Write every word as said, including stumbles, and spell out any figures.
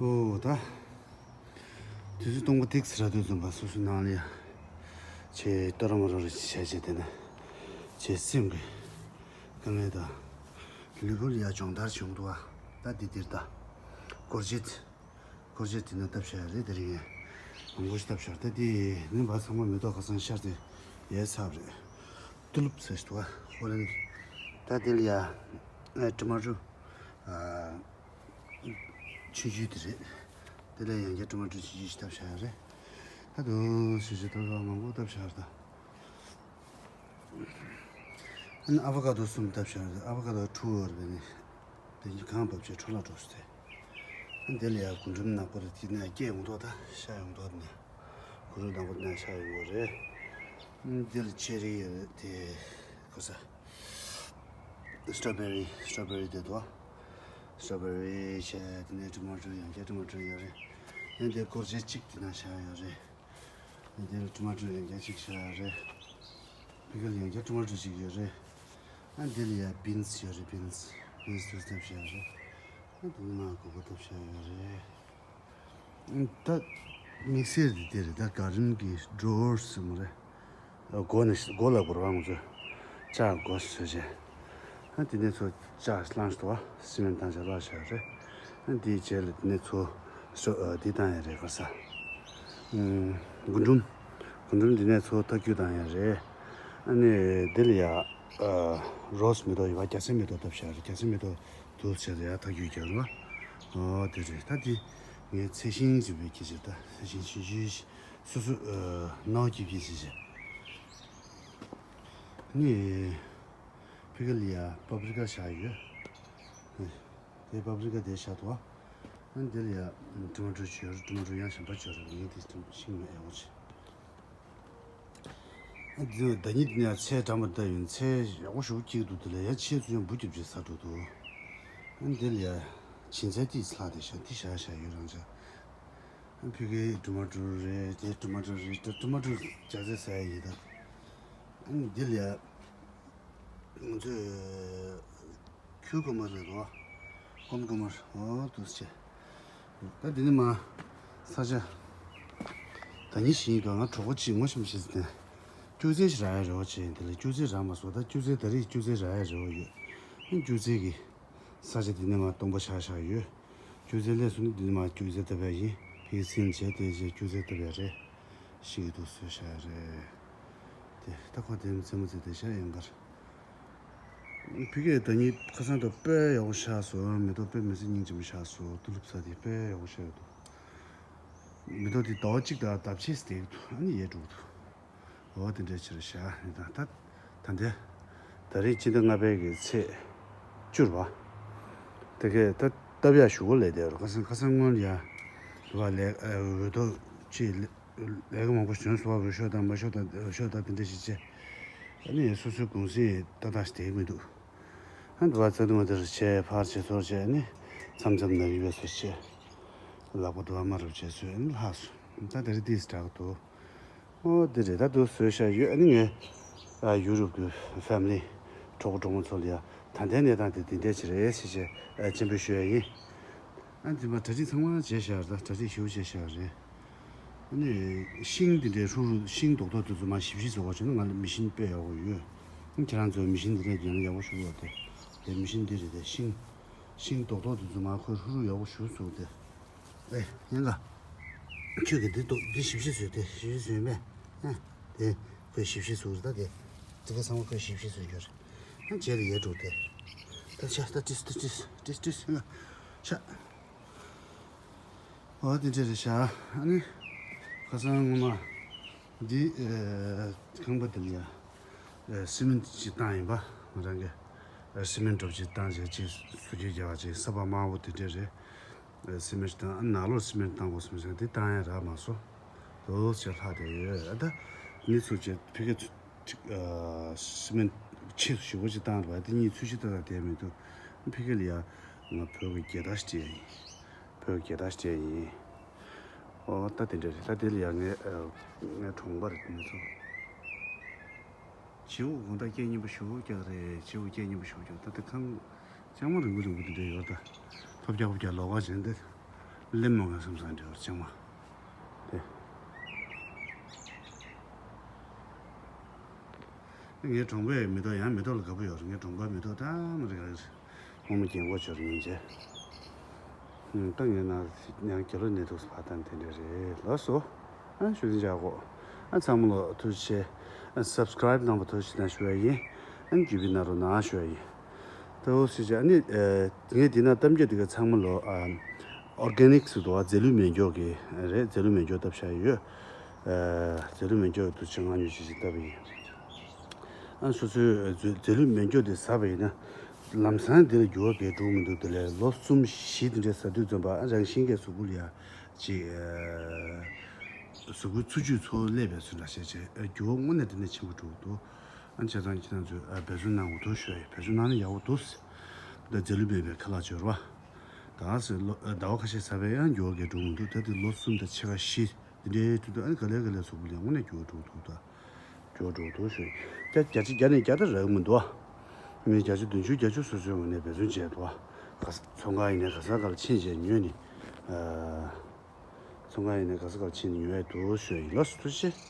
ཨོ་ད། དུས་ཚོད་སྟོང་པ་ཏིག་ཙམ་རག་དུས་ཙམ་པ་སོ་སོའི་ནང་ལ་ཡ། ཆེ་ཏོ་ར་མ་རོ་རེ་བྱས་བྱས་དེ་ན། ཆེ་སེམས་ཀྱི་དཀའ་ངལ་དང་། ལུས་པོ་ལ་ཡ་སྦྱོང་བརྡར་བྱུང་འདུག་ཨ། ད་འདི་འདིར་ད། སྐོར་ཅེས། སྐོར་ཅེས་དེ་ན་བཏབ་བྱས་རེད་དེ་རིང་ངས། མང་པོ་ཞིག་བཏབ་བྱས་ད་འདི་ནི་བ་ཚང་མ་མེ་ཏོག་ཁ་སང་ཤར་ཏེ་ཡལ་ཚར་རེད། ཏུ་ལུབ་ཟེར་ཞིག་འདུག་ཨ། ཧོ་ལན། ད་འདི་ལ་ཡ། ཨ་ཀྲི་མ་ཀྲུ། ཨ། ཆུང་ཆུང་དེ་རེད། དེ་ལས་ཡང་བསྐྱར་ཀྲི་མ་ཀྲུ་ཆུང་ཆུང་ཞིག་བཏབ་བཞག་ཡོད་རེད། ད་དུང་ཞིབ་ཞིབ་ཏོག་ཏོག་མང་པོ་བཏབ་བཞག་ཡོད་རེད་ད། ཨ་ནི་ཨ་ཝ་ཀ་དོ་གསུམ་བཏབ་བཞག་ཡོད་རེད། ཨ་ཝ་ཀ་དོ་དྲུག་ཡོད་རེད་པས་ནི། དེ་གཉིས་གང་བབས་བྱས་འཕྲོ་བརླག་འགྲོ་སྲིད་དེ། ཨ་ནི་དེ་ལ་ཡང་རྒུན་འབྲུམ་ནག་པོ་རེད་དེ་ནས་སྐྱེས་ཡོང་མདོག་ད་ཤ་ཡོང་མདོག་ནས། རྒུན་འབྲུམ་ནག་པོ་དེ་ནས་ཤ་ཡོང་གི་རེད། ཨ་ནི་དེ་ལ་ཆེ་རི་ཡོད་རེད་དེ། གོ་ས། སི་ཊོ་བེ་རི། སི་ཊོ་བེ་རི་དེ་དོ། སི་ཊོ་བེ་རི་བྱས་དེ་ནས་ཊོ་མ་ཊོ་ཡང་བསྐྱར་ཊོ་མ་ཊོ་ཡོད་རེད། ཡང་དེ་སྐོར་ཅེས་གཅིག་དེ་ན་བཞག་ཡོད་རེད། ཡང་དེ་ལ་ཊོ་མ་ཊོ་ཡང་བསྐྱར་གཅིག་བཞག་ཡོད་རེད། ཕི་ཀལ་ཡང་བསྐྱར་ཊོ་མ་ཊོ་གཅིག་ཡོད་རེད། ཨ་འདི་ལ་ཡང་བིན་སི་ཡོད་རེད། བིན་སི། བིན་སི་དུ་བཏབ་བཞག་ཡོད་རེད། ཨ་འདི་ནི་མ་གོ་གོ་བཏབ་བཞག་ཡོད་རེད། ད་དམིགས་བསལ་དེ་དེ་རེད། ད་ག་རིམ་གྱི་ཌོར་ཟེར་མ་རེད། སྒོ་ནས་སྒོ་ལ་བོར་བ་ང་ཚོས་ལྕགས་སྒོ་བཟོས་བྱས། ཨ་དེ་ནས་ཚོ་ལྕགས་བསླངས་ཤི་འདུག་བ། སི་མེན་བཏང་བྱས་བརླག་བཞག་རེད། ཨ་དེའི་རྗེས་ལ་དེ་ནས་ཚོ་སོ་ཨ་དེ་བཏང་ཡ་རེད་ག་ས། ཨུམ། རྒུན་འབྲུམ། རྒུན་འབྲུམ་དེ་ནས་ཚོ་ཐག་ཁྱུ་བཏང་ཡ་རེད། ཨ་ནི་དེ་ལ་ཡ་ཨ་རོ་སི་མེ་ཏོག་ཡོད་པ། རྒྱ་སེ་མེ་ཏོག་བཏབ་བཞག་རེད། རྒྱ་སེ་མེ་ཏོག་དུ་བྱས་ཡ་ཐག་ཁྱུ་རྒྱག་རོ། ཨོ་དེ་རེད། ད་དེ་ངས་ཚལ་ཤིང་ཟེར་བའི་ཁྱི་ཆེ་ད་ཚལ་ཤིང་ཆུང་ཆུང་སོ་སོ་ཨ་ནག་ཀྱི་ཕྱི་ཆེ་ཆེ། ནི་ཕི་ཀལ་ཡ་པ་པི་རི་ཀ་བཞག་ཡོད། དེ་པ་པི་རི་ཀ་དེ་བཞག་འདུག་བ། ཨ་འདི་ལ་ཡ་ཊོ་མ་ཊོ་བྱོས་རེད། ཊོ་མ་ཊོ་ཡང་གཞན་པ་བྱོས་རེད། ངས་དེ་ཤིང་མ་ཨེ་འོ་ཆེ། ཨ་འདི་ཟླ་ཉིན་འདི་ནས་ཚལ་འགྲམ་པ་བཏབ་ཡོད། ཚལ་ཡག་པོ་ཞེ་པོ་སྐྱེ་གི་འདུག་དེ་ལ་ཡ་ཆེ་ཚུལ་ཡང་འབུ་རྒྱབ་ཅིག་ཟ་འགྲོ་འདུག་ཨ་འདི་ལ་ཡ་བྱིན་ཚལ་ཏིས་ལྷག་དེ་བཞག་དེ་བཞག་བཞག་ཡོད་རང་ཅག་ཨ་ཕི་ཀའི་ཊོ་མ་ཊོ་རེད། དེ་ཊོ་མ་ཊོ་རེད། ཊོ་མ་ཊོ་རྒྱ་ཚད་ཟ་ཡ་ཡིན་ད། ཨ་འདི་ལ་ཡ་ང་ཚོས་ཁྱུ་ཀོ་མར་རེད་རོ། ཀོམ་ཀོ་མར་ཨོ་དུ་ཆེ། ད་འདི་ནི་མ་ས་ཆ་ད་ཉི་ཤིང་ག་ང་གྲོགས་པོ་གཅིག་ངོ་ཤེས་མི་ཤེས་ཟེར་ནས་སྐྱུ་རྩེ་ཞིག་རག་ཡ་རེད་བ་བྱས། འདི་ལ་སྐྱུ་རྩེ་རག་མ་སོང་། ད་སྐྱུ་རྩེ་ད་རེས་སྐྱུ་རྩེ་རག་ཡ་རེད་བ་ཡོད། སྐྱུ་རྩེ་གི་ས་ཆ་འདི་ནི་མ་སྟོང་པ་ཆགས་བཞག་ཡོད། སྐྱུ་རྩེ་ལས་སུ་ནི་འདི་ནི་མ་སྐྱུ་རྩེ་བཏབ་ཡ་ཡིན། ཕི་སིན་བྱས་ཏེ་བྱས་སྐྱུ་རྩེ་བཏབ་ཡ་རེད། ཤིག་ཏུ་བཟོས་བཞག་རེད། དེ་ད་ཁོ་དེ་མི་ཚེ་མི་ཚེ་དེ་བཞག་ཡོང་གར། ཕི་ཀའི་ད་ཉིད་ཁ་སང་དུ་དཔེ་ཡག་པོ་ཤར་སོང་། མེ་ཏོག་དཔེ་མི་ཚེ་སྙིང་རྗེ་མོ་ཤར་སོང་། ཏུ་ལུབ་ས་དེ་དཔེ་ཡག་པོ་ཤར་ཡོད་འདུག་མེ་ཏོག་དེ་ཟླ་བ་གཅིག་དང་ལྡབ་ཕྱེད་བསྡད་འདུག་ཨ་ནི་ཡལ་འགྲོ་གི་འདུག་འོ་དེ་འདྲའི་ཕྱིར་བཞག་ནི་དང་ད་ད་འདི་ད་རེས་སྤྱི་ཟླ་ལྔ་པའི་གི་ཚེས་བཅུ་རེད་བ། དེ་གས་ད་སྟབས་ཡག་ཞུ་གོ་ལས་དེ་རུ་ཁ་སང་ཁ་སང་སྔོན་ལ་ཡ་རུ་བ་ལས་འོས་ཐོབ་ཅིག་ལས་ཀ་མང་པོ་བྱོན་སོང་བ། འོས་ཤོག་དང་མ་ཤོག་དང་འོས་ཤོག་དང་དེ་འདྲ་ཞིག་བྱས། ཨ་ནི་སོ་སོའི་གུང་སེང་ཏག་ཏག་ཞིག་བསྡད་མི་འདུག་ཨ་འདི་བ་ཙ་དུ་མ་དེ་རུ་བྱས་ཕར་བྱས་ཚུར་བྱས་ཨ་ནི་མཚམས་མཚམས་ན་གི་བས་སོ་བྱས། ལག་པ་དུ་བ་མ་རུབ་བྱས་སོས་ཨ་ནི་ལྷག་སོང་། ད་དེ་རིང་ཏིས་དྲག་འདུག་ཨོ་དེ་རེད། ད་དུ་བཟོས་བཞག་ཡོད། ཨ་ནི་ངས་ཨ་ཡུ་རོབ་ཀྱི་ཕེ་མི་ལི་གྲོགས་པོ་གྲོགས་མོ་ཚོ་ལ་ཡ་ད་ལྟའི་གནས་སྟངས་དེ་འདི་འདྲ་ཅིག་རེད་ཟེར་བྱས་ཨ་སྤྱན་འབུལ་ཞུ་ཡ་ཡིན། ཨ་འདི་མ་གྲ་སྒྲིག་ཚང་མ་བྱས་བཞག་རེད། ད་གྲ་སྒྲིག་ཞུ་བྱས་བཞག་རེད། ཨ་ནི་ཤིང་འདི་འདྲའི་ཧྲུག་ཧྲུག་ཤིང་རྡོག་རྡོག་དེ་ཚོ་མ་ཞིབ་ཞིབ་བཟོ་བ་བྱས་ན་ང་ལ་མི་ཤིན་དཔེ་ཡག་པོ་ཡོད། ཨ་ཁྱེད་རང་ཚོའི་མི་ཤིན་འདི་འདྲ་ཡོད་ན་ཡག་པོ་ཞུ་བ་དེ། དེ་མི་ཤིན་འདི་རེད་དེ། ཤིང་ཤིང་རྡོག་རྡོག་དེ་ཚོ་མ་ཁོས་ཧྲུག་ཧྲུག་ཡག་པོ་ཞུ་སོང་དེ། ཨེ་ཡིན་ག་ཁྱོད་ཀྱིས་འདི་རྡོག་འདི་ཞིབ་ཞིབ་བཟོས་དེ་ཞིབ་ཞིབ་བཟོས་མེད། ཨ་དེ་ཁོས་ཞིབ་ཞིབ་བཟོས་རེད་ད་དེ། དེ་ག་ཚང་མ་ཁོས་ཞིབ་ཞིབ་བཟོས་ཡོད་རེད། ཨ་རྗེས་ལ་ཡལ་འགྲོ་དེ། ད་ཆ་ད་ཏིས་ད་ཏིས་ཏིས་ཏིས་ཡིན་ག་ཆ། འོ་དེ་འདྲ་རེད་ཤག་ཨ་ནི་ཁ་སང་སྔོན་མ་འདི་ཨེ་ཁང་པ་དེ་ལ་ཡ་ཨེ་སི་མེན་ཅིག་བཏང་ཡིན་པ། ང་རང་གི་ཨེ་སི་མེན་ཌོབ་ཅིག་བཏང་བྱས་ཅིག་སུ་ཅིག་རྒྱག་ཅིག་ས་བབ་དམའ་བོ་དེ་འདྲ་རེད། ཨེ་སི་མེན་ཅིག་བཏང་། ཨ་ནང་ལོགས་སི་མེན་བཏང་དགོས་སོང་ཟེར་འདི་བཏང་ཡ་རག་མ་སོང་། དོ་ཅིག་ལྷག་བསྡད་ཡོད། ཨ་ད་ནི་ཚུར་ཅིག་ཕི་གེ་ཚུར། ཅིག་ཨ་སི་མེན་ཆེས་སུ་ཞེ་པོ་ཅིག་བཏང་རེད་པ། དེ་གཉིས་ཚུལ་ཤིང་ཏག་ཏག་བསྡད་མི་འདུག་ཕི་གེ་ལ་ཡ་ང་བོད་ཀྱི་རྒྱལ་དར་སྤྲད་ཡིན། བོད་ཀྱི་རྒྱལ་དར་སྤྲད་ཡིན། ཨོ་ད་དེ་འདྲ་རེད། ད་དེ་ལ་ཡ་ངའི་ཨ་ངའི་གྲོང་པ་རེད་དེ་ནས་ཚོ། བྱེའུ་དགོང་དག་སྐད་སྙན་པོ་ཞེ་པོ་རྒྱག་རེད། བྱེའུ་སྐད་སྙན་པོ་ཞེ་པོ་རྒྱག་ད་དེ་ཁང་ལྕང་མ་རིང་པོ་རིང་པོ་དེ་འདྲ་ཡོད་ད། ཐོབ་རྒྱག་ཧོབ་རྒྱག་ལོགས་ཀ་བྱས་འདི། ལེབ་མོ་ག་བསམ་བསམ་འདྲ་བར་ཅང་མ། དེ། ངའི་གྲོང་པའི་མེ་ཏོག་ཡང་མེ་ཏོག་ལ་དགའ་པོ་ཡོད་རེད། ངའི་གྲོང་པ་མེ་ཏོག་ད་མ་རེད་རེད། ངོ་མ་རྒྱན་གོག་ཆོར་ཡིན་ཅེ། ད་ངའི་ན་ཡང་རྒྱ་ལོ་ནས་འདུག་ཕ་ཐང་དེ་འདྲ་རེད་ལགས་སོ། ཨ་ཞུ་དེ་འཇག་གོ། ཨ་ཚང་མ་ལོ་ཐུགས་རྗེ་ཆེ། ཨ་སབ་སི་ཀ་རའིབ་གནང་བ་ཐུགས་རྗེ་ཆེ་གནང་ཞུ་བ་ཡིན། ཨ་ནི་རྒྱུས་པི་ན་རོ་ན་ཞུ་བ་ཡིན། ད་འོ་སི་ཅེ་ཨ་ནི་ངས་འདི་ན་གཏམ་རྒྱུད་འདི་ག་ཚང་མ་ལོ་ཨ། ཨོར་གེ་ནིག་ཟེར་འདུག་བ། རྫས་ལུད་སྨན་སྐྱོར་གྱི་རེད། རྫས་ལུད་སྨན་སྐྱོར་བཏབ་བཞག་ཡོད། རྫས་ལུད་སྨན་སྐྱོར་དུ་ཆ་ང་ཉོས་ཅི་ཞིག་བཏབ་པ་ཡིན། ཨ་སོ་སོའི་རྫས་ལུད་སྨན་སྐྱོར་དེ་ཟ་བ་ཡིན་ན། ལམ་སང་འདི་ལ་འགྱུར་བ་གས་འགྲོ་མི་འདུག་དེ་ལས་ལོ་གསུམ་བཞི་དེ་འདྲའི་ཟ་དུས་ཙམ་པ་ཨ་རང་བཞིན་གྱི་གཟུགས་པོ་ལ་ཡ་ཅིག་གཟུགས་པོའི་འཚོ་བཅུད་ཚོ་སླེབས་པའི་ཚུལ་འདྲ་བཤད་བྱས་འགྱུར་བ་དངོས་གནས་དེ་འདྲ་ཆེན་པོ་འགྲོ་གི་འདུག་ཨ་བྱས་ཙང་ཁྱེད་རང་ཚོས་འབད་བརྩོན་གནང་དགོས་འདུག་ཞུ་ཡ་ཡིན། འབད་བརྩོན་གནང་ན་ཡག་པོ་འདུག་ད་རྫས་ལུད་མེད་པའི་ཁ་ལག་སྦྱོར་བ། ད་ཟེར་ལོ་ཟླ་བ་ཁ་ཤས་ཟ་བས་ཡང་འགྱུར་བ་གས་འགྲོ་མི་འདུག་ད་དེ་ལོ་གསུམ་དང་ཕྱེད་ཀ་བཞི་འདི་འདྲའི་དུས་དུ་ཨ་ནི་ག་ལེ་ག་ལེ་གཟུགས་པོ་ལ་དངོས་གནས་འགྱུར་བ་འགྲོ་གི་འདུག་ད་འགྱུར་བ་འགྲོ་གི་འདུག་ཞུ་ཡ་ཡིན། བརྒྱ་བརྒྱ་ཆ་བརྒྱ་ནས་བརྒྱ་ད་རག་གི་མི་འདུག་ཨ། མི་བརྒྱ་ཆ་བདུན་ཅུ་བརྒྱད་ཅུ་སོ་སོའི་ངོས་ནས་འབད་བརྩོན་བྱས་འདུག་ཨ། ག་ས་ཚོང་ཁང་ཡིན་ནའི་ག་ས་ག་ལ་ཕྱིན་བྱས་ཉོས་ནི། ཨ། ཚོང་ཁང་ཡིན་ནའི་ག་ས་ག་ལ་ཕྱིན་ནི་ཉོས་ཡ་འདུག་ཞུ་ཡ་ཡིན། ལགས་སོ་ཐུགས་རྗེ་ཆེ།